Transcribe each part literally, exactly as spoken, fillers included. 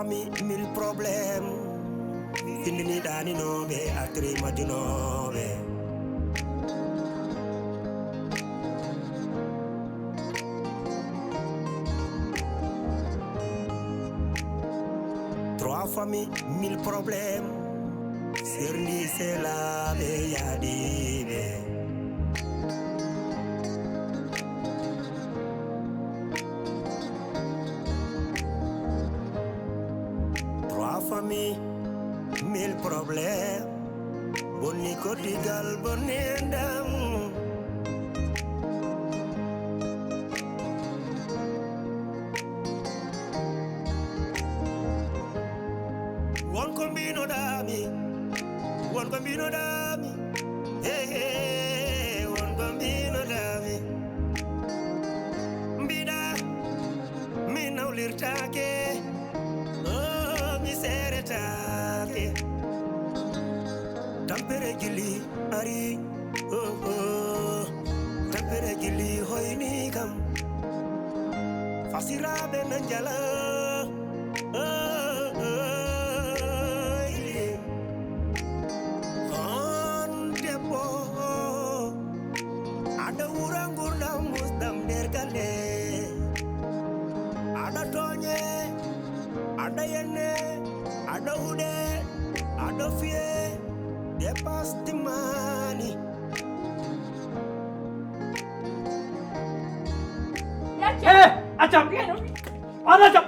Mi mille problème. Findini ɗaninooɓe, atri majjunooɓe. Trois familles, mille problèmes. Serndi selaaɓe yaadiiɓe. Trois familles, mille problèmes. Bonni koddigal, bonni enɗam. Won ko mbinoɗaami, won ko mbinoɗaami, hey, hey, won ko mbinoɗaami. Mbiɗa mi nawlirtaake, oh, mi seeretaake. Tampere jilli ari, oh, oh. Tampere jilli hoyni kam. Fasiraaɓe na njala, oh, oh, oh. On debbo, aɗa wura ngurdam musɗam nder galle. Aɗa tooñe, aɗa yenne, aɗa huɗe, aɗa fiye, dépasse timmaani. Eh, acam. Ana acam.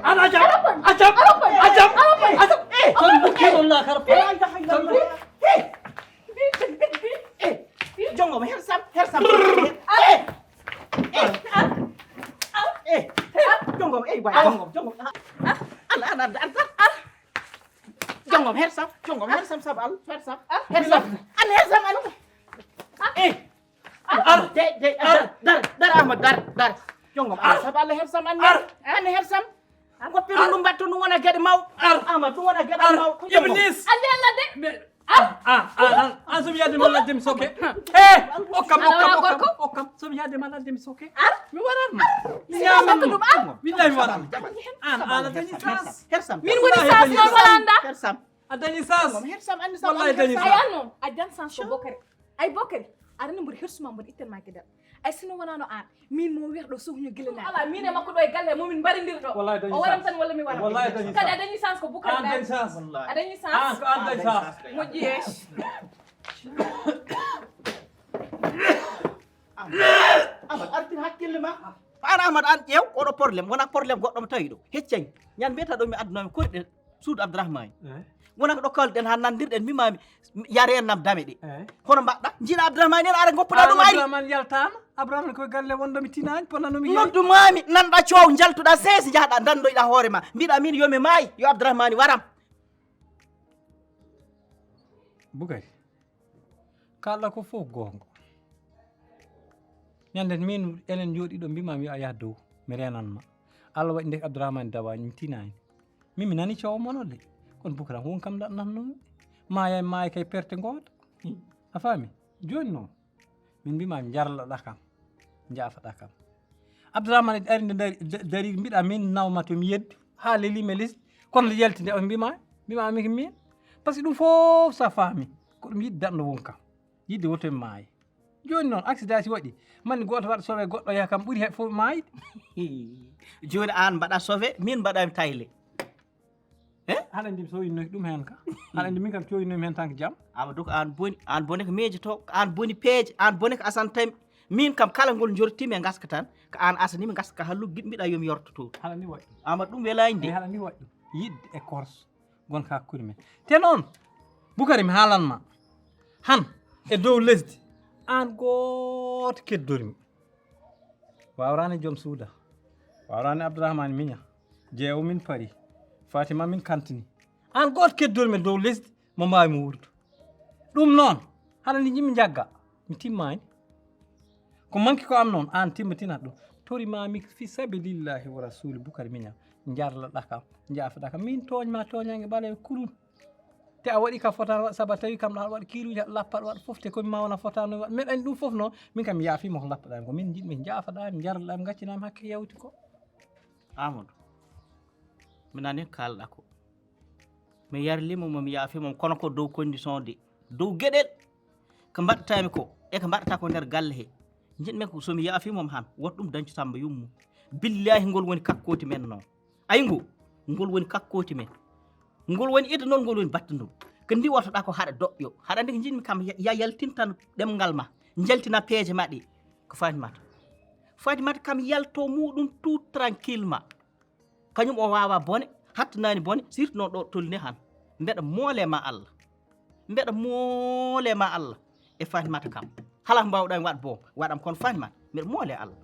Ana acam. Acam. Acam. Acam. Eh, ton bu kero la kar. Ton bu. Eh. Eh. Jongo her sam, her sam. Eh. Eh. Eh. Jongo, eh, way, jongo, jongo. Ana, ana, ana. Jongo her sam, jongo her sam, sab al, her sam. Her sam. Ana her sam, ana. Eh. Ar, de, de, ar, dar, dar, Ahmad, dar, dar. Jongom, ar, sab Allah her sam, an, ar, an her sam. Ko piru ɗum mbattu ɗum wona geɗe maw. Ar. Ahmad, ɗum wona geɗe maw. Iblis. Ande Allah de. Ar. Ah, ah, ah, ah, so mi yadde ma ladde mi soke. Eh, okkam, okkam, okkam, okkam. So mi yadde ma ladde mi soke. Ar. Mi waran ma. Mi ñaman ɗum, ar. Billahi mi waran. An, an a dañi chance. Her sam. Min woni chance noon wala anda. Her sam. A dañi chance. Her sam, andi sam. Wallahi dañi chance. Ay an noon, a dañi chance ko Bokari. Ay Bokari, aɗa andi mboɗo hersuma mboɗo ittan ma geɗal. Ay sino wonano an, min mo wiyata ɗo sohño gila na. Ala, min e makko ɗo e galle mo min mbarindir ɗo. Wallahi dañi chance. O waran tan walla mi waran. Wallahi dañi chance. Kadi a dañi chance ko Bukar. An dañi chance. A dañi chance. An ko an dañi chance. Moƴƴi yeeso. Amadou, artir hakkille ma. An Amadou, an ƴeew oɗo problème, wona problème goɗɗo mo tawi ɗo. Heccani. Ñande mbiyata ɗo mi addunomi koyɗe suudu Abdourahmane. Eh? Wona ko ɗo kawliɗen haa nandirɗen, mbimami, yare en nam dame ɗe. Eh? Kono mbaɗɗa, jiiɗa Abdourahmane en, ara goppuɗa ɗum ari. Abdourahmane yaltama, Abdourahmane koye galle wonɗo mi tinani, ponano mi yeeyi. Noddumami, nanɗa coow, jaltuɗa seesi, jahɗa, dandoyɗa hoore ma. Mbiɗa min yo mi maayi, yo Abdourahmane waram. Bukari, kalɗa ko fof goonga. Ñande min enen jooɗi ɗo mbimami yo a yah dow, mi renan ma. Allah waɗi ndeke Abdourahmane dawaani, mi tinani. Min mi nani coow mono de. Kono Bukara won kam daɗnatnomi. Maaya e maaya kay perte gooto. A faami? Jooni noon, min mbima jarloɗa kam, jaafoɗa kam. Abdourahmane ari nde dari, da-, dari mbiɗa min nawma to mi yeddu. Haa leli mi lesdi. Kono nde yalti nde o mbima, mbima min, min. Par ce que ɗum fof sa faami. Ko ɗum yiɗi daɗndo won kam. Yiɗde woto mi maayi. Jooni noon, accident si waɗi, mani gooto waɗa sauvé goɗɗo yaha kam ɓuri heɓ fof maayde. Jooni aan mbaɗa sauvé, min mbaɗami tayle. Eh? Haɗa anndi mi soyinnoki ɗum heen ka. Haɗa anndi min kam coyinnomi heen tan ko jam. Amadou ko aan boni, aan boni ko miijoto, ko aan boni peeje, aan boni ko Assane Tami. Min kam kala ngol njortimi e ngaska tan, ko aan asani mi ngaska hallu giɗ mbiɗa yo mi yorto toon. Haɗa anndi waɗi ɗum. Amadou ɗum welaani de. Eyi, haɗa anndi waɗi ɗum. Yiɗde e korso. Gonka hakkunde men. Te noon, Bukari, mi haalan ma. Han, e dow lesdi, aan gooto keddormi. Waawraani joom suuda. Waawraani Abdourahmane Miña. Jeewo min pari. Fatima min kantini. Aan gooto keddormi e dow lesdi, mo mbaawi mo wuurdo. Ɗum noon, haɗa anndi njimmi njagga. Mi timmaani. Ko manki ko am noon, aan timmitinat ɗum. Tori ma mi fi sabilillahi wa rasuli Bukari Miña. Jarlaɗa kam, jaafoɗa kam. Min tooñ ma tooñange ɓaleeɓe kurun. Te a waɗi ka fotaano waɗ, sabu a tawi kam ɗo aɗa waɗi kiiluuji, aɗa lappa, aɗa waɗa fof, te ko mi ma wona fotaano waɗ. Min anndi ɗum fof noon, min kam mi yaafii ma ko lappaɗaa mi ko. Min njiɗmi, jaafaɗaa mi, jarlaɗaa mi, ngaccinaa mi hakke yawti ko. Amadou. Mi nani kaalɗa ko. Mi yarlimo mo, mi yaafi mo, kono ko dow condition de. Dow geɗel. Ko mbaɗtami ko, e ko mbaɗta ko nder galle he. Njiɗmi ko so mi yaafi mo han, woto ɗum dañcu Samba yummu. Billahi ngol woni kakkoti men noon. Ayi ngo, ngol woni kakkoti men. Ngol woni ida noon, ngol woni battandum. Ko ndi wotoɗa ko haɗa doƴƴo. Haɗa andi ko njiɗmi kam ya ya yaltin tan ɗemngal ma. Njaltina peeje ma ɗe. Ko Fatimata. Fatimata kam yalto muɗum tout tranquillement. Kañum o waawa bone, hattanani bone, surtout noon ɗo tolni han. Mbeɗa moole ma Allah. Mbeɗa moole ma Allah. E Fatimata kam. Hala ko mbawɗa waɗ boom, waɗam kono Fatimata. Mbeɗa moole Allah.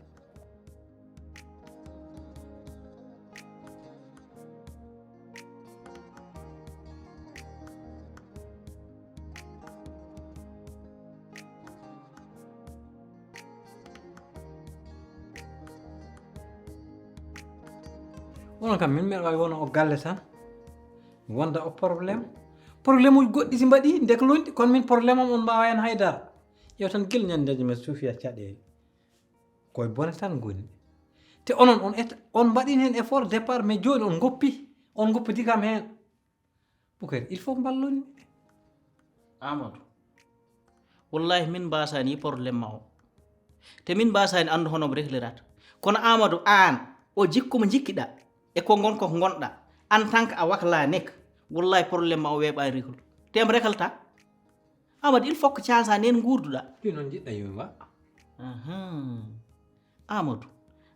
Onon kam min mbeɗa wawi wona o galle tan. Wonda o problème. Problème uji goɗɗi si mbaɗi ndek lonɗi, kono min problème am on mbawa hen haydara. Yew tan gila ñande dañi men Sofia caɗeele. Koye bone tan goni. Te onon on et on mbaɗin hen effort départ, mais joni on goppi. On goppidi kam hen. Bukari, il faut mballon mi. Amadou, wallahi min mbasani problème ma o. Te min mbasani andu hono mo rehlirata. Kono Amadou, an o jikku mo jikkiɗa e ko ngon ko gonɗa, en tant que a wakla nek, wallahi problème ma o weɓani rehlude. Te mo rekalta. Amadou, il faut que change nen ngurduɗa. Ɗi noon jiɗɗa yumma. Amadou,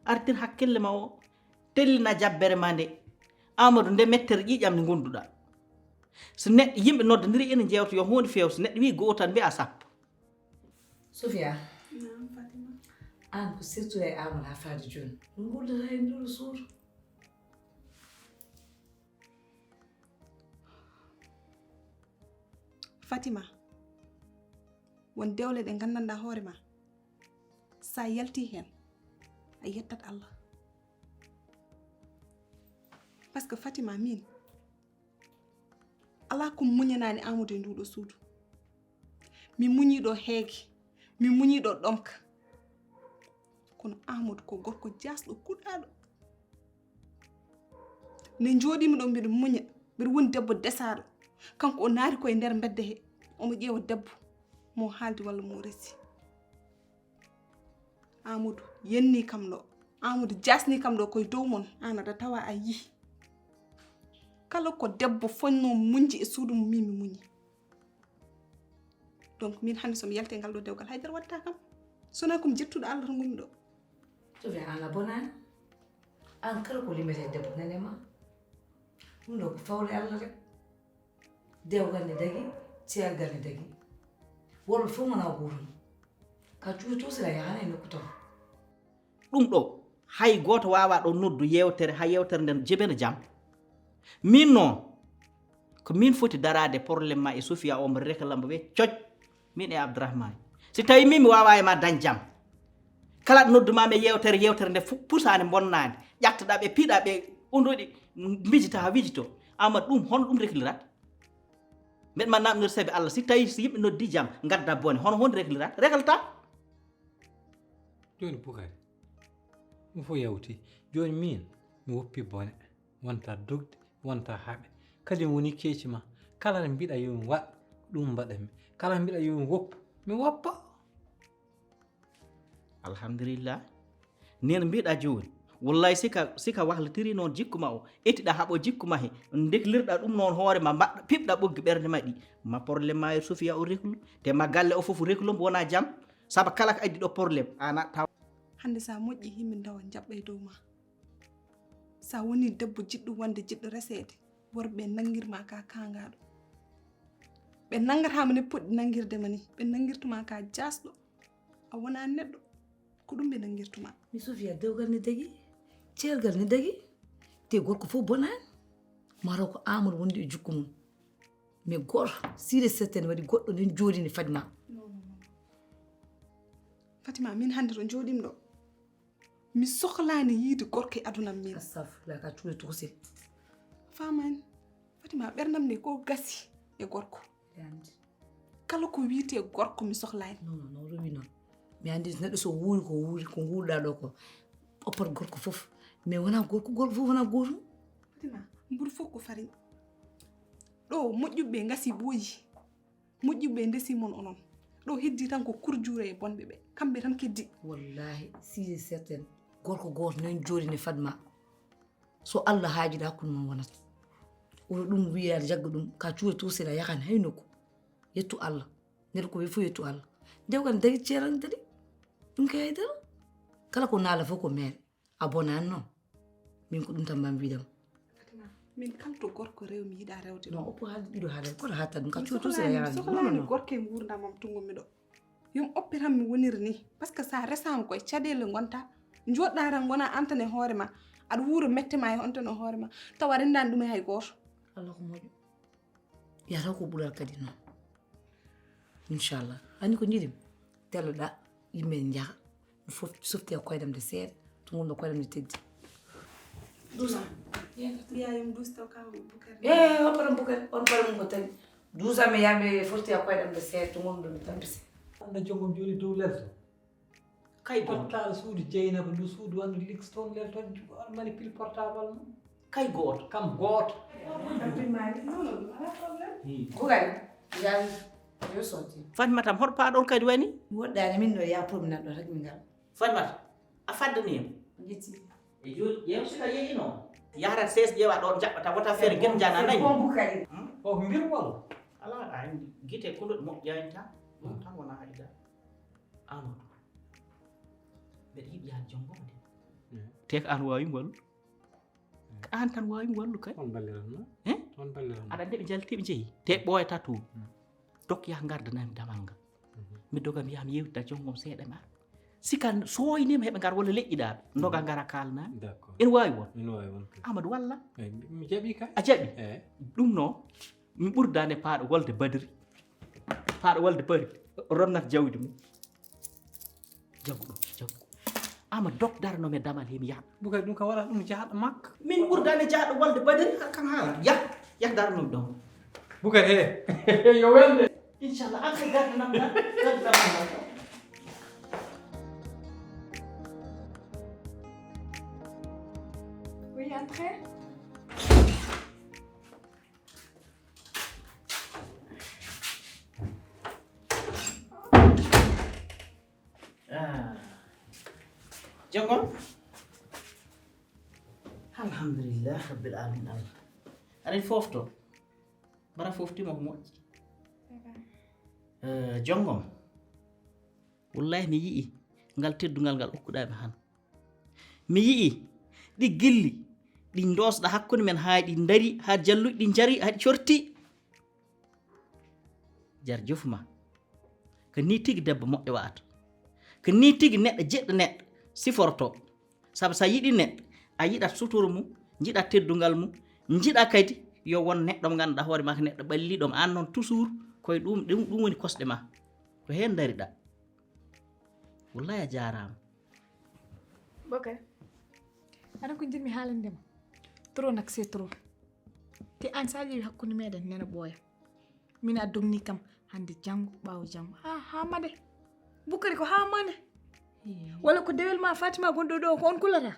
artir hakkille ma o, tellina jabbere ma nde. Amadou, nde mettere ƴiƴam nde gonduɗa. So neɗɗo, yimɓe noddodiri ene jewta yo hunde few, so neɗɗo wi goho tan mbiya sappo. Sofia. Naam Fatima. An ko surtout e Amadou ha faade joni. No ngurdata e nduɗo suudu. Fatima, won dewle ɗe nganndanɗaa hoore ma, so a yaltii heen, a yettat Allah. Parce que Fatima, miin, alaa ko mi muñanaani Amadou e nduu ɗoo suudu. Mi muñii ɗoo heege, mi muñii ɗoo ɗomka. Kono Amadou ko gorko jaasɗo, kuɗaaɗo. Nde njooɗiimi ɗo mbiɗa muña, mbiɗa woni debbo desaaɗo. Kanko o naati ko e nder mbedda he, omo ƴeewa debbo mo haaldi walla mo resi. Amadou yennii kam ɗo, Amadou jaasnii kam ɗo koye dow mon, aan aɗa tawa a yii. Kala ko debbo fonnoo muñde e suudu mum, miin mi muñi. Donc miin hannde so mi yalti e ngal ɗo dewgal, haydara waɗataa kam. So wonaa ko mi jettuɗo Allah to ngonmi ɗo. Sofia, aan a bonaani. Aan kala ko limetee debbo nani e ma. Ɗum ɗo ko fawre Allah rek. Dewgal ne dagi, ceergal ne dagi. Worɓe fof ngonaa gootum. Ka cuuɗi to sila yahana e nokku to. Ɗum ɗo, hay gooto waawaa ɗo noddu yeewtere, haa yeewtere nden jibina jam. Miin noon, ko miin foti daraade problème maa e Sofia o, mbo reka lambo wee coc, miin e Abdourahmane. Si tawii miin mi waawaa e maa dañ jam, kala ɗo noddu maa mi e yeewtere, yeewtere nde fu-, pusaande, bonnaande, ƴattoɗaa ɓe, piiɗaa ɓe, unduɗi, mbijita haa wijito. Amma ɗum, hono ɗum reklirat? Mbeɗa ma namnir sabi Allah, si tawii so yimɓe noddi jam, ngadda bone, hono honde reklirat? Reklata. Jooni Bukari, ɗum fof yawti. Jooni miin, mi woppi bone, wonta dogde, wonta haaɓe. Kadi mi woni keeci ma. Kala nde mbiɗa yo mi waɗ, ɗum mbaɗanmi. Kala nde mbiɗa yo mi woppu, mi woppa. Alhamdulillah. Nen mbiɗa jooni. Wallahi sika, sika wahlitiri noon jikku ma o. Etiɗa haɓo jikku ma he. Ndeklirɗa ɗum noon hoore ma, mbaɗɗa, piɓɗa ɓoggi ɓernde ma ɗi. Ma problème ma e Sofia o reklu. Te ma galle o fof reklu mbo wona jam. Saba kala ko addi ɗo problème, an a taw. Hannde so a moƴƴi, yimɓe ndawa njaɓɓa e dow ma. So a woni debbo jiɗɗo wonde jiɗɗo reseede, worɓe ɓe nanngirma ka kaangaaɗo. Ɓe nanngata ma ni poɗɗi nanngirde ma ni, ɓe nanngirtuma ka jaasɗo. A wona neɗɗo, ko ɗum ɓe nanngirtuma. Mi Sofia, dewgal ne dagi, ceergal ne dagi, te gorko fof bonaani. Maro ko Amadou wondi e jukku mum. Mais goto, sûr et certain, waɗi goɗɗo nen jooɗini Fatima. Fatima, min hannde to njooɗim ɗo, mi sohlaani yiide gorko e aduna am min. Astafurlah, ka cuuɗi tokosel. Faman, Fatima, ɓernam nde ko gasi e gorko. Yandi. Kala ko wiyetee gorko mi sohlaani. Non, non, non, rumi non. Mi anndi neɗɗo so wuuri ko wuuri, ko nguurɗaa ɗo ko, oppat gorko fof. Mais wonaa gorko, gorko fof wonaa gootum. Fatima, mburu fof ko fariñ. Ɗo moƴƴuɓe ngasi ɓooyi. Moƴƴuɓe ndesi mon onon. Ɗo heddi tan ko kurjuure e bonɓe ɓe. Kamɓe tan keddi. Wallahi, si certain. Gorko gooto noon jooɗi ne Fatma. So Allah haajii ɗo hakkunde mon wonata. Oto ɗum wiya jagga ɗum, ka cuure tuusira yakan hay nokku. Yettu Allah. Neɗɗo ko wi fof yettu Allah. Nde kan dagi ceeran dadi. Ɗum kay hay dara. Kala ko naala fof ko meere. A bonaani noon. Min ko ɗum tan mbaɗmi wiide ma. Fatima, min kala to gorko rewi mi yiɗa rewde ɗum. Non, oppo haalde ɗiɗo haalde. Koto haatta ɗum. Ka cuutu sira yaani. Sohlaani gorko e nguurndam am to ngonmi ɗo. Yo mi oppe tan mi woniri ni. Parce que so a resaama koye caɗeele ngonta. Njooɗɗa tan ngona antane hoore ma. Aɗa wuura mette ma e antane hoore ma. Tawa rendaani ɗum e hay gooto. Allah ko moƴƴo. Yataw ko ɓural kadi noon. Inchallah. Ani ko njiɗim. Telloɗa, yimɓe njaha. Fof softi e koydam de seeɗa. To ngonɗo koydam de teddi. Doucement. Yayum douce taw kam Bukari. Eh, on param Bukari, on param ko tawi. Doucement yamɓe fotti e koydam de seeɗa, to ngonɗo mi tampi seeɗa. Anda jongom joni dow lelto. Kay gooto. Portable suudu Jeynaba, ndu suudu wonno Livingstone lel toon, on mani pil portable mum. Kay gooto. Kam gooto. Ko kay? Jaawi. Yo sotti. Fatmata, hoto paa ɗon kadi woni? Woɗɗaani min ɗo, ya promenade ɗo rek mi ngal. Fatmata, a faddani yam. Yetti. E jooni, ƴeew sika yeeƴino. Yahata sees ƴeewa ɗon jaɓɓata wota feere gen jana nayi. Bon Bukari. Hmm? O ko ngir walla? Ala, a andi gite kulo moƴƴani tan. Ɗum tan wona hayda. Amadou. Mbeɗa yiɗi yaade jonngo de. Te ko an waawi mi wallude. Ko an tan waawi mi wallude kay. On balliran ma? Eh? On balliran ma? Aɗa andi ɓe njalti ɓe njehi. Te ɓooyata toon. Dok yah ngardanami damal ngal. Mi doga mi yaha mi yewtida jonngom seeɗa ma. Sika sooynima heɓe ngar walla leƴƴiɗaaɓe. Ndoga ngara kaalnami. D'accord. Ene waawi won. Ene waawi won kay. Amadou walla? Eyi, mi, mi jaɓi kay. A jaɓi? Eyi. Ɗum noon, mi ɓurdani e paaɗo wolde Badri. Paaɗo wolde Badri. O ronnata jawdi mum. Jaggu ɗum, jaggu. Ama dok darano mi damal he mi yaha. Bukari ɗum ka wala ɗum jahɗo Makka. Min ɓurdani jahɗo wolde Badri har kam haala. Yah, yah darano mi ɗon. Bukari he. Yo welde. Inchallah, an kay gardanam nan, gardanam nan. Oui, entrez. Ah. Jogom? Alhamdulillah, Rabbil Alamin Allah. Aɗa fofto? Bara fofti mo ko moƴƴi. Eh, jongom. Wallahi mi yi'i ngal teddungal ngal okkuɗaa mi han. Mi yi'i ɗi gilli, ɗi ndoosɗa hakkunde men haa ɗi ndari, haa jalluɗi ɗi njari, haa ɗi corti. Jar jofu ma. Ko nii tigi debbo moƴƴo wa'ata. Ko nii tigi neɗɗo jiɗɗo neɗɗo siforto. Sabu so a yiɗi neɗɗo, a yiɗat suturu mum, njiɗat teddungal mum, njiɗa kadi yo won neɗɗo mo ngannduɗaa hoore maa ko neɗɗo ɓalliɗo mo. Aan noon toujours koye ɗum, ɗum, ɗum woni kosɗe maa. Ko heen ndariɗaa. Wallahi a jaaraama. Boke, aɗa ko njiɗmi haalande ma. Trop nak c'est trop. Te aan so a ƴeewi hakkunde meɗen nena ɓooya. Min a dogni kam hannde janngo, ɓaawo janngo. Ha, ha mande. Bukari ko ha mande. Wala ko dewel ma Fatima gonɗo ɗo, ko on kulata?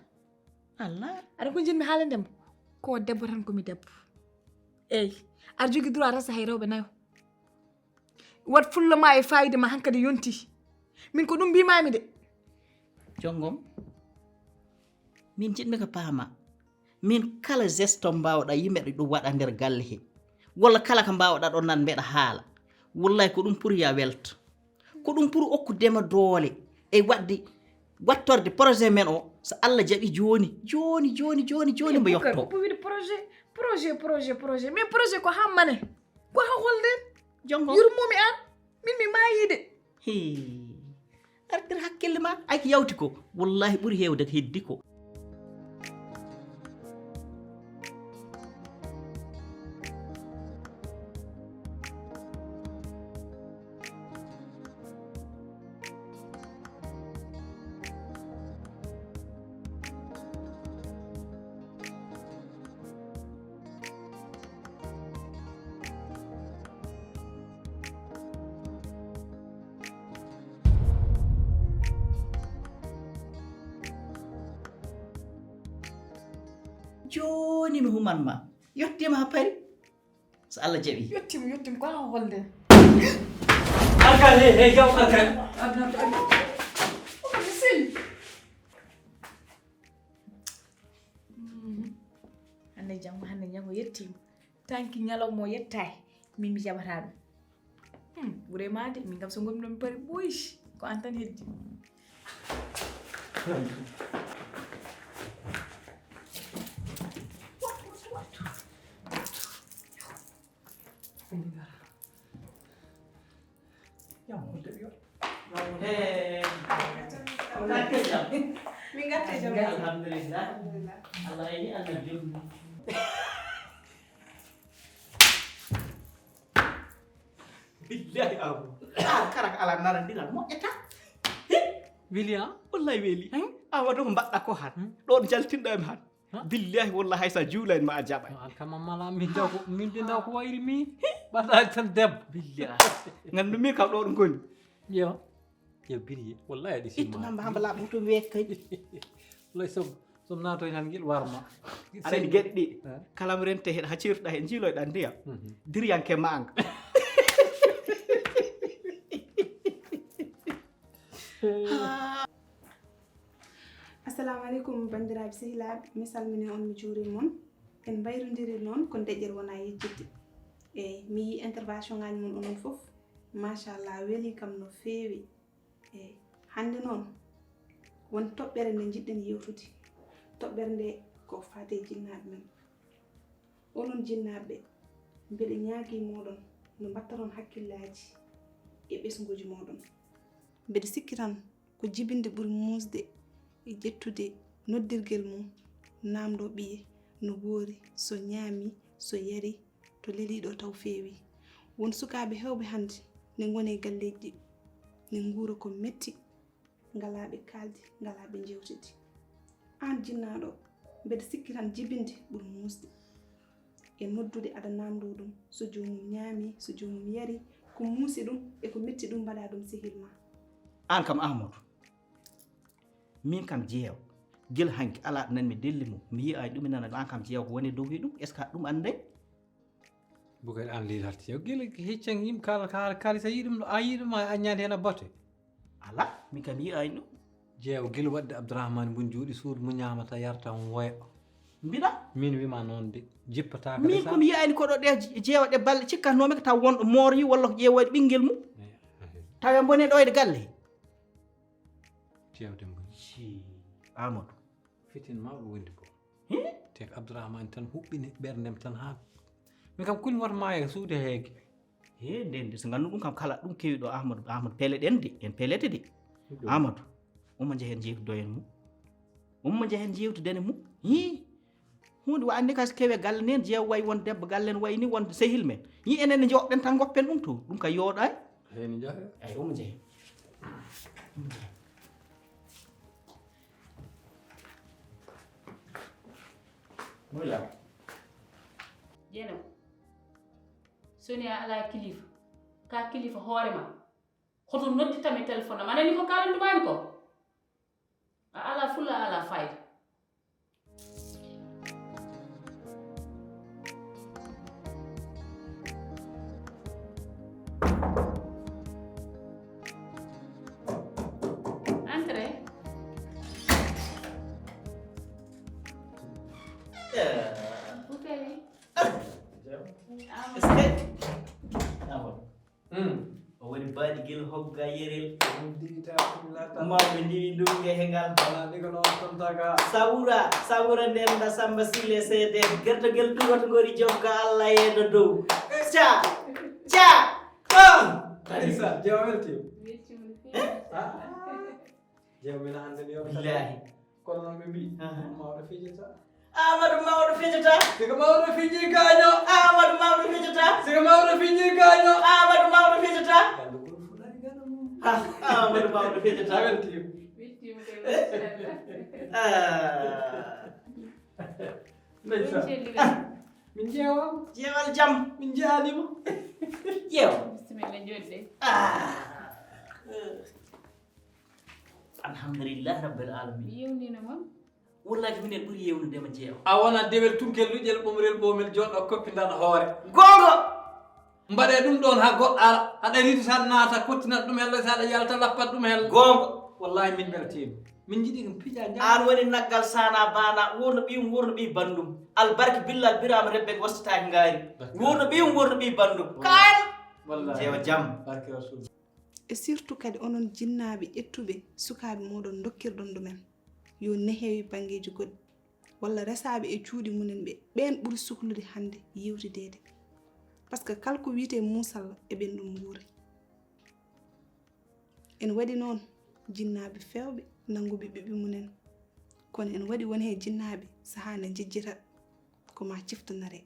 Allah. Aɗa ko njiɗmi haalande ma. Ko debbo tan ko mi debbo. Eyi, aɗa jogii droit resa hay rewɓe nayo. Wat fulla ma e fayida ma hankadi yonti. Min ko ɗum mbimami de. Jongom, min jiɗmi ko paama. Min kala geste mbawɗa yimɓe ɗo ɗum waɗa nder galle he. Walla kala ko mbawɗa ɗon nan mbeɗa haala. Wallahi ko ɗum pour ya welto. Ko ɗum pour okkudema doole. E waɗde wattorde projet men o. So Allah jaɓi joni, joni, joni, joni, joni mbo yotto. Ko wiide projet, projet, projet, projet. Min projet ko ha mane. Ko ha holde. Jongo. Yurmomi an. Min mi maayii de. Hee. Artir hakkille ma. Ay ko yawti ko. Wallahi ɓuri heewde ko heddi ko. Joo. Woni mi human ma. Yettiima ha pari. So Allah jaɓi. Yettiima, yettiima, ko an holde? Arkan, hey, hey, jaw, arkan. Hannde janngo, hannde janngo yettiima. Tanki ñalawma o yettaay, min mi jaɓataa ɗum. Hmm, ɓure ma de, min kam so ngonmi ɗo mi pari ɓoy, ko an tan heddi. Alhamdulillah. Allah ini Allah jurni. Billahi abu. Ah, kara ko ala narandiral moƴƴata. Weli a? Wallahi weli. Awa ɗo ko mbaɗɗa ko han. Ɗon jaltinɗo em han. Billahi wallahi hay sa juula en ma a jaɓa. An kam mala min daw ko min de daw ko wayri mi. Ɓaɗa tan debbo. Billahi. Ngandu mi kam ɗo ɗo ngoni. Yo. Yo biriye wallahi aɗa silma. Ittuma mba hamba laaɓa to week kadi. Wallahi sob sob naatoy tan ngel warma. Aɗa andi geɗe ɗi. Kala mo rente hen ha cirtuɗa hen jiiloyɗa ndiyam. Diriyanke manga. Assalamu aleykum banndiraaɓe sehilaaɓe, mi salmini on mi juuri mon. En mbayrondiri noon ko deƴƴere wona yejjitde. Eyi mi yii intervention ngaji mon onon fof. Machallah weli kam no feewi. Eyi hannde noon won toɓɓere nde njiɗɗen yewtude. Toɓɓere nde ko faati e jinnaaɓe men. Onon jinnaaɓe ɓe, mbeɗe ñaagii mooɗon no mbaɗtaton hakkillaaji e ɓesnguuji mooɗon. Mbeɗe sikki tan ko jibinde ɓuri muusde e ƴettude noddirgel mum, naamndoo ɓiye no woori, so ñaami, so yari, to lelii ɗo taw feewi. Won sukaaɓe heewɓe hannde ne ngoni e galleeji ɗi, ne nguura ko metti. Ngalaa ɓe kaaldi, ngalaa ɓe njeewtidi. Aan jinnaaɗo, mbeɗa sikki tan jibinde ɓuri muusde e noddude aɗa naamndoo ɗum, so joomum ñaami, so joomum yari, ko muusi ɗum e ko metti ɗum mbaɗaa ɗum sehil maa. Aan kam Ahmadu, miin kam jeewa, gila hanki alaa ɗo nanmi delli mum, mi yi'aani ɗum, mi nanaani ɗum, aan kam jeewa ko woni e dow hee ɗum, est-ce que aɗa ɗum annday? Bukari an lil harti yow gila heccan yim kala kala kala sa yiɗum a yiɗum a aññade hen a bote. Ala min kam yi'ani ɗum. Jeewa gila waɗde Abdourahmane bun juuɗi suudu mo ñamata yarta on woya. Mbiɗa. Min wima noon de jippata. Min komi yi'ani koɗo ɗe jeewa ɗe balle cikkatnomi ko taw wonɗo mooroyi walla ko ƴeewoyde ɓinngel mum. Tawi a bone ɗo e galle. Jeewde mum. Amadou. Fitin mawɗo wondi ko. Te ko Abdourahmane tan huɓɓini ɓerdem tan ha min kam kuli wata maaya suude heege. He nden de so gandu ɗum kam kala ɗum kewi ɗo Ahmadou Ahmadou pele ɗen de en pelete de. Amadou umma jehen jewtudoyen mum. Umma jehen jewtuden e mum. Hi. Hunde wa ande kasi kewe galle nen jeew way won debbo galle en wayni won sehil men. Yi enen ne joɗɗen tan goppen ɗum to ɗum ka yooɗay. Heni jahe. Ay umma jehen. Jeenam, so ni a alaa kilifa, ka kilifa hoore ma, hoto nodditami téléphone am, a nani ko kaalandumami ko? A alaa fulla, a alaa fayda. Entrez. Bukari. Awa. O woni baɗi gel hogga yerel. Mawɓe ndiwi ndunge he ngal. Sawura, sawura ndenda samba sile seede. Gertogel tuwata ngori jokka Allah yeedo dow. Ca, ca. Oh! Tarisa, jewa welti. Jewa mina andani yo. Billahi. Kono noon ɓe mbi mawɗo fijata. Amadou mawɗo fijata. Siko mawɗo fiji gaño. Amadou mawɗo fijata. Siko mawɗo fiji gaño. Amadou mawɗo fijata. Gando kolo fulani gano mum. Amadou mawɗo fijata. Weltima. Weltima kay. Ndeysaan. Min jeewa. Jeewal jam. Min jeeanima. Jeewa. Bisimilla jodde. Alhamdulillah rabbil alamin. Mi yewnino mon. Wallahi ko minen ɓuri yewnude ma jeewa. A wona dewel tunkel luƴel ɓomrel ɓomel jooɗo koppi ndan hoore. Goonga! Mbaɗe ɗum ɗon ha goɗɗo ara, haɗa ridi tan naata, kottinat ɗum hella, si haɗa yalta lappat ɗum hella. Goonga! Wallahi min beltiima. Min njiɗi ɗum pija njaha. Aan woni naggal sana bana, wurno ɓiyum, wurno ɓiy bandum. Albarki billal Birama Rebbe wastata ngaari. Wurno ɓiyum, wurno ɓiy bandum. Kaan! Wallahi. Jeewa jam. Barke Rasul. E surtout kadi onon jinnaaɓe ƴettuɓe sukaaɓe mooɗon ndokkirɗon ɗumen. Yo nehewi banngeeji goɗɗi. Walla resaaɓe e cuuɗi mumen ɓe, ɓeen ɓuri suklude hannde yewtideede. Par ce que kala ko wiyetee muusal e ɓeen ɗum nguuri. Ene waɗi noon jinnaaɓe feewɓe nannguɓe ɓiɓɓe mumen. Kono ene waɗi won heen jinnaaɓe sahaa nde njejjita ko ma ciftanaree.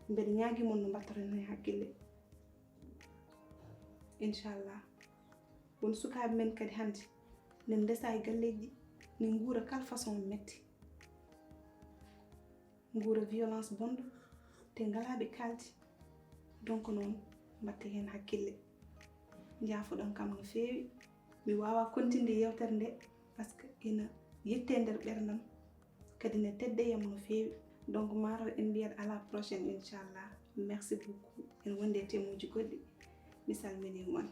Mbeɗa ñaagii mon no mbaɗtoton heen hakkille. Inchallah. Won sukaaɓe men kadi hannde ne ndesa e galleeji ɗi, ne nguura kala façon metti. Nguura violence bonɗo, te ngalaa ɓe kaaldi. Donc noon, mbaɗte heen hakkille. Njaafoɗon kam no feewi. Mi waawaa kontinde yeewtere nde, par ce que ina yette nder ɓerndam. Kadi ne tedde yam no feewi. Donc, maaro en mbiyat à la prochaine, inchallah. Merci beaucoup. En wonde e temuuji goɗɗi. Mi salminii mon.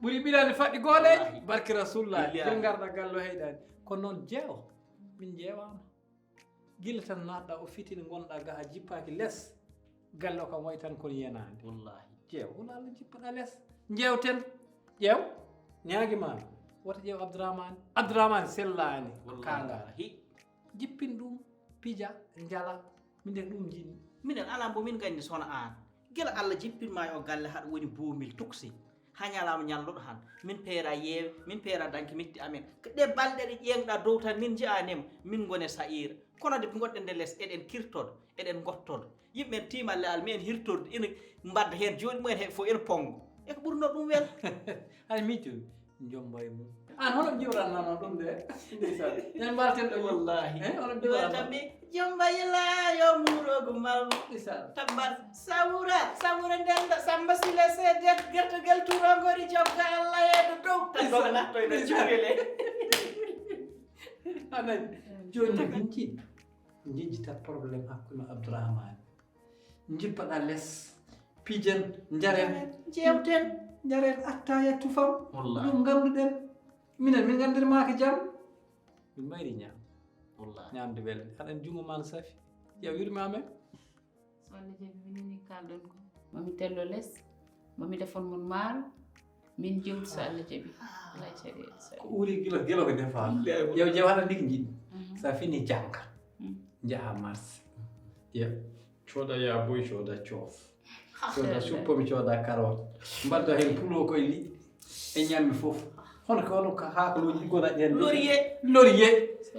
Ɓuri ɓirani faɗɗi gooleeji. Wallahi. Barke Rasulullah. Billahi. Ɓe ngarɗa gallo heyɗani. Kono noon jeewo. Min jeewaama. Gila tan naatɗa o fitini ngonɗa ga ha jippaaki les. Galle o kam wayi tan kono yenaande. Wallahi. Jeew, hol Allah jippaɗa les. Jeewten. Ƴeew. Ñaagi ma. Wota ƴeew Abdourahmane. Abdourahmane sellaani. Wallahi. Kaanga. Hi. Jippin ɗum, pija, njala. Minen ɗum njiɗmi. Minen alaa mbo min nganndi sona aan. Gila Allah jippin ma e o galle haɗa woni boomil tuksi. Ha ñalaama ñalluɗo han. Min peera yeewe, min peera danki mitti amen. Ko ɗe balɗe ɗe ƴeeŋɗa dow tan min nji'aanima, min ngone sa'iira. Kono de ngoɗɗen nde les, eɗen kirtodo, eɗen ngottodo. Yimɓe men tiimalle al, men hirtorde, ina mbadda heen jooɗi mumen he fof ina ponngo. E ko ɓurno ɗum wel? Hay miijo, jomba e mum. An hono jiwratnano ɗum de? Ndeysaan. Nen mbalten ɗo. Wallahi. Eh, hono jiwratnano. Tan mi jomba yila yo murogu mal. Ndeysaan. Tabbat sawura, sawura ndenda samba sile se det gertogal turongori jogga Allah e do dow. Tan ko natto e cuurele. Anan. Joni min ci. Jejjitat problème hakkunde Abdourahmane. Njippaɗa les, pijen, njaren. Jeewten. Njaren attaaya tufam. Wallahi. Ɗum ngannduɗen. Minen, min nganndirmaaka jam. Min mbayri ñaam. Wallahi. Ñaamde welde. Haɗen junngo ma no safi. Ƴeew yurme amen. So Allah jaɓi, minen ni kalɗon ko. Mami tello les, mami defon mon maaro, min jewtu so Allah jaɓi. Alaa caɗeele, so Ko uri gila, gila ko defa. Ƴeew, ƴeew haɗa ndiki njiɗi. Mhm. Sa fini jannga. Mhm. Njaha marché. Ƴeew. Cooda yaboy, cooda coof. Cooda suppomi, cooda karoot. Mbadda heen pulo koye liɗɗi. E ñammi fof. Hono ko, hono ko haakolooji ɗi gona ɗen. Laurier. Laurier.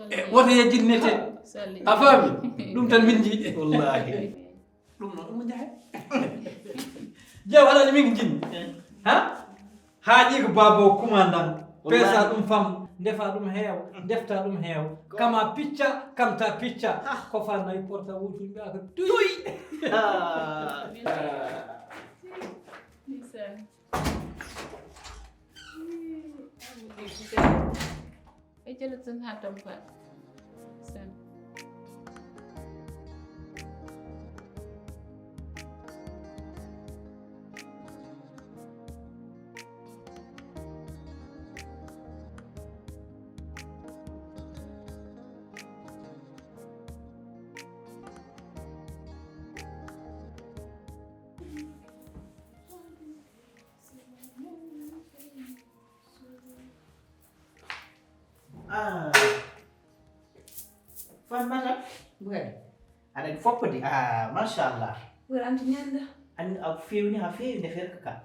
E wota yejjit nete. A faami? Ɗum tan min njiɗi. Wallahi. Ɗum noon, ɗum njahe. Jeew alaa min njiɗi. Ha? Haaƴi ko baabo commandant. Wallahi. Peesa ɗum fam, ndefa ɗum heew, ndefta ɗum heew. Kama picca, kamta picca. Ko fa nayi porta wutu mbiya ko tuy. Ndeysaan. E jala tan haa tampa. Ndeysaan. Ah. Fatmata. Bugay. Aɗa foppude. Ah, machallah. Bugay, an to ñanda. An a feewni, ha feewi nde ferka ka.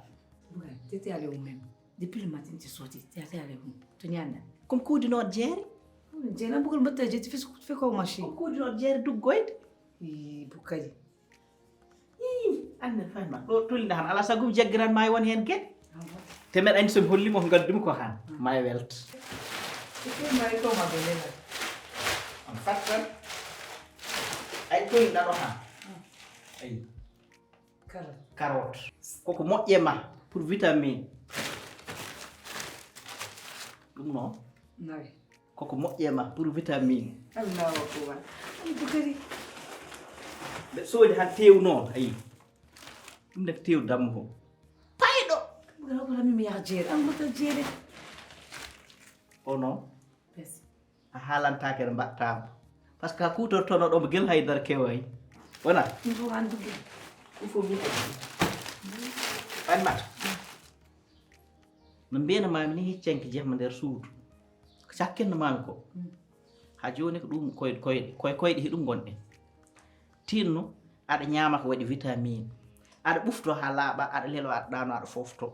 Bugay, tete ale o même. Depuis le matin, tu sorti, tete ale o. To ñanda. Comme kuudinooɗo jeere. Jeena bugol mbatta jeeti fis, fiko machine. Comme kuudinooɗo jeere duggoyde. Ii, bukay. Ii, anne fayma. Ɗo tolni han. Ala sago mi jaggiran ma e won hen geɗe. Te meɗa andi so mi holli mo ko ngaddumi ko han. Ma e welt. Ike ma e to ma belela. Am fattan. Ay tolni ɗaɗo han. Ay. Kala. Carotte. Koko moƴƴe ma pour vitamine. Ɗum noon nawi koko moƴƴe ma pour vitamine. Allahu akbar. Ay bukari. Mbeɗa soodi han teew noon, ayi. Ɗum nek teew dammo. Payɗo. Bukari ko mi yaha jeere, an mata jeere. O noon. Bes. A haalantaake no mbaɗtaama. Par ce que a kuutortono ɗo mo gel haydara kewayi. Wona? Ɗum fof anndude. Ɗum fof mi. Ɓaɗi mata. No mbiyana maami ni heccanki jehma nder suudu. Ko cakkinno maami ko. Haa jooni ko ɗum koy koy koy koyɗe hiɗum ngonɗen. Tinno aɗa ñaama ko waɗi vitamine. Aɗa ɓufto haa laaɓa, aɗa lelo, aɗa ɗaano, aɗa fofto.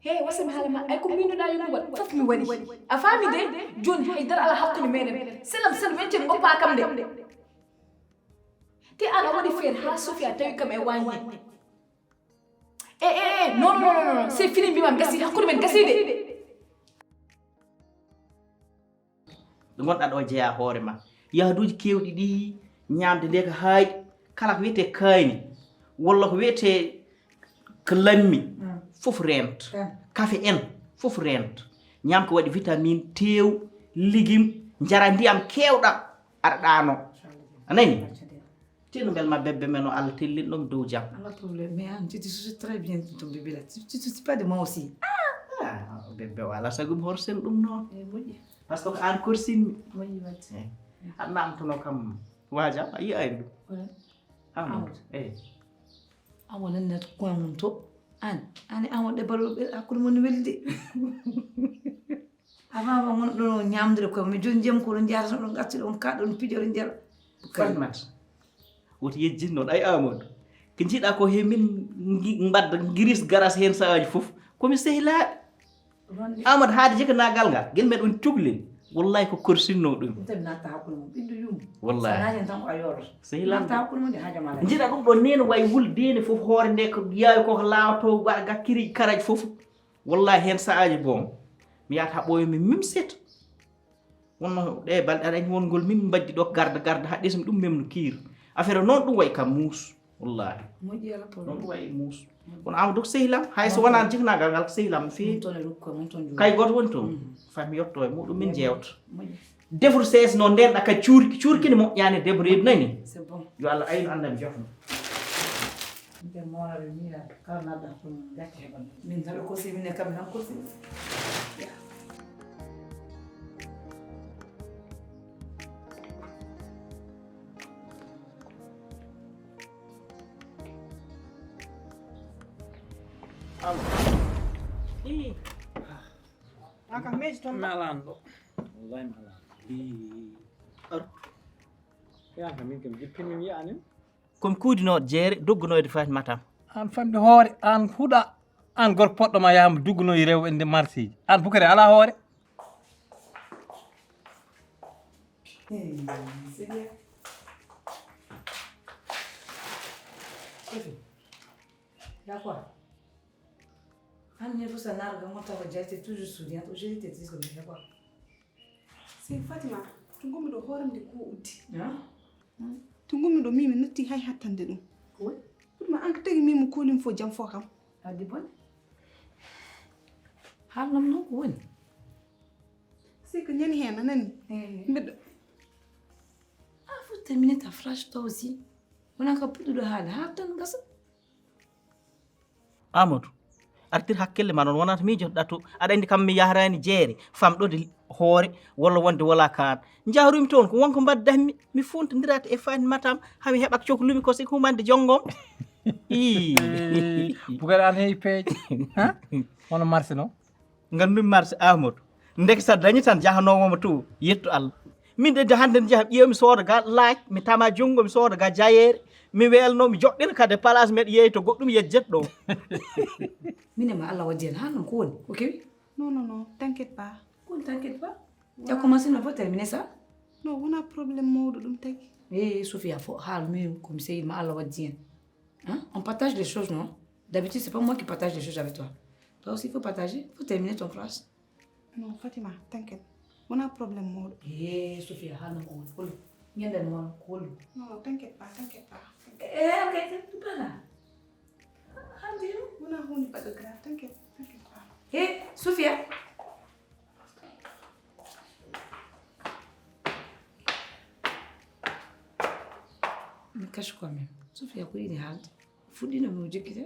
He wasa mi haala ma ay ko mbinoɗa yumma waɗ fof mi waɗi. A faami de? Joni haydara ala hakkunde meɗen. Selam selam weccen goppa kam de. Te an a waɗi feere ha Sofia tawi kam e wañi. E e e non non non non c'est fini mbimam gasi hakkunde men gasi de. Ɗo ngonɗa ɗo jeeya hoore ma. Yahduuji keewɗi ɗi ñaamde nde ko haaɗi kala ko wiyetee kaani walla ko wiyetee ko lammi fof reent. Kafe en fof reent. Ñaam ko waɗi vitamine, teew, ligim, njara ndiyam keewɗam aɗa ɗaano. A nani? Tino mbel ma bébé men o Allah tellin ɗum dow jam. Pas de problème, mais an tu te soucies très bien de ton bébé là. Tu tu te soucies pas de moi aussi. Ah, bébé o ala sagum horsen ɗum noon. Eh, moƴƴi. Par ce que ko an korsinmi. Moƴƴi wadde. Eh. An namtono kam waja a yi'ayno ɗum. Wala. Amadou. Amadou. Eh. Amadou nannet koye mum to. An ani Amadou ɗe balol ɓe hakkude mon weldi. Avant avant won ɗon ñamdude koye mi joni jam ko ɗon jarata ɗon gatti ɗon kaɗa ɗon pijo ɗon jara. Fatmat. Woto yejjin noon ay Amadou. Ko njiɗa ko he min mbadda giris garas heen saaji fof komi sehilaaɓe. Amadou haade jekanagal ngal gel meɗon cuklel. Wallahi ko korsinno ɗum. Ɗum tawi natta hakkude mum ɓiɗɗo yum. Wallahi. Sa naati tan ko a yoɗoto. Sehilaaɓe. Natta hakkude mum de hajama. Njiɗa ɗum ɗo nene way wul dene fof hoore nde ko yawi koko lawato waɗa gakkiri karaji fof. Wallahi heen sa'aaji boom mi yahat haa ɓooya mi mimset. Wonno ɗe balɗe aɗa anndi wongol min mbaddi ɗo garda garda haa ɗesmi ɗum memno kiir. Affaire noon ɗum wayi kam muus. Wallahi. Moƴƴi ala problème. Noon ɗum wayi muus. Kono ama dok sehilam hay so wonaan jiknaagal ngal ko sehilam no feewi. Kay gooto woni toon. Fat mi yetto e muɗum min jeewta. Defru sees noon nden ɗaka cuurki cuurki ne moƴƴaani debbo reedu nani. Yo Allah aynu annda mi jofno. Nde moora ɓe miira kala naɗɗa ko gacce heɓa. Min tan ɓe kosi min e kam nan kosi. Ii. Aka meji toon. Malanɗo. Wallahi malanɗo. Ii. Ar. Yaka min kam jippinmi mi yaani. Komi kuudinooɗo jeere doggunoyde Fatimata am. Aan famɗi hoore, aan huɗa, aan gorko poɗɗo ma yaha mo duggunoyi rewɓe nde marsiiji. Aan Bukari alaa hoore. D'accord. An ne fusa narga mo tawa jaite toujours souriante. Aujourd'hui t'es triste comme ça quoi. C'est Fatima, to ngonmi ɗo hoore am nde ko uddi. To ngonmi ɗo mimi natti hay hattande ɗum. Ko woni? Fatima an ko tagi mimi kolim fo jam fo kam. Addi bone. Haalnam noon ko woni? C'est que ñani heen a nani. Mbeɗa. Ah, faut terminer ta phrase toi aussi. Wona ka puɗɗuɗo haala haa tan gasa. Amadou, artir hakkille ma noon wonata miijotoɗa to aɗa anndi kam mi yahraani jeere famɗode hoore walla wonde wala kaan. Njahrumi toon ko wonko mbaddatmi mi funtondirata e Fatimata am hami heɓa coklumi ko sik humande jonngom. Ii. Bukari an heewi peeje. Hono marché noon. Nganndu-mi marché Amadou. Ndeke so a dañi tan jahanoowo mo to yettu Allah. Min de hannde mi jaha ƴeew mi sooda ga laaj mi tama junngo mi sooda ga jayeere mi weelno mi joɗɗina kadi place meɗa yeeyto goɗɗum yejjet ɗo. Min e ma Allah waddi hen ha non ko woni ko kewi. Non non non, t'inquiète pas. Ko woni t'inquiète pas? T'as commencé non faut terminer ça. Non wona problème mawɗo ɗum tagi. E Sofia fo haal min komi seyid ma Allah waddi hen. Hein? On partage les choses non? D'habitude c'est pas moi qui partage les choses avec toi. Toi aussi, il faut partager, il faut terminer ton classe. Non, Fatima, t'inquiète. On a problème, Maud. Eh, Sophia, hana mo won kulu. Ngenden mo won kulu. Non, t'inquiète pas, t'inquiète pas. Eh, ok, tu pas là. Adieu. On a hondu pas de grave, t'inquiète, t'inquiète pas. Eh, Sophia. Mi kaci quand même. Sophia ko yiɗi haalde. Fuɗɗino mi o jokkita.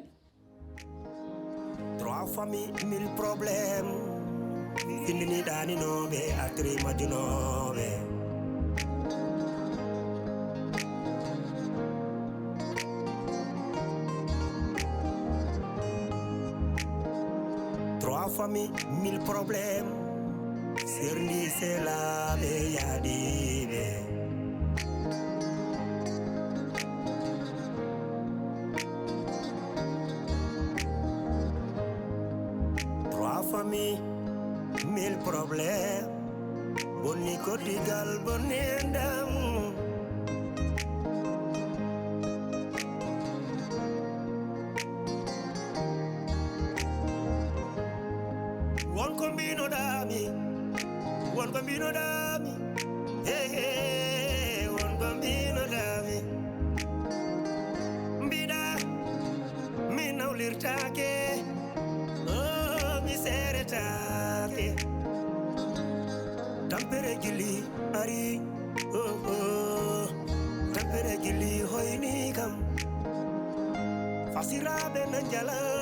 Trois familles, mille problèmes. Findini ɗaninooɓe, artiri majjunooɓe. Trois familles, mille problèmes. Serndi selaaɓe yaadiiɓe. Trois familles, mille problèmes. Bonni koddigal, bonni endam. Won ko mbinoɗami, won ko mbinoɗami, hey, hey, won ko mbinoɗami. Mbiɗa mi nawlirtake, oh, mi seretake. Tampere gili ari, oh, oh. Tampere gili hoyni kam. Fasiraɓe na njala.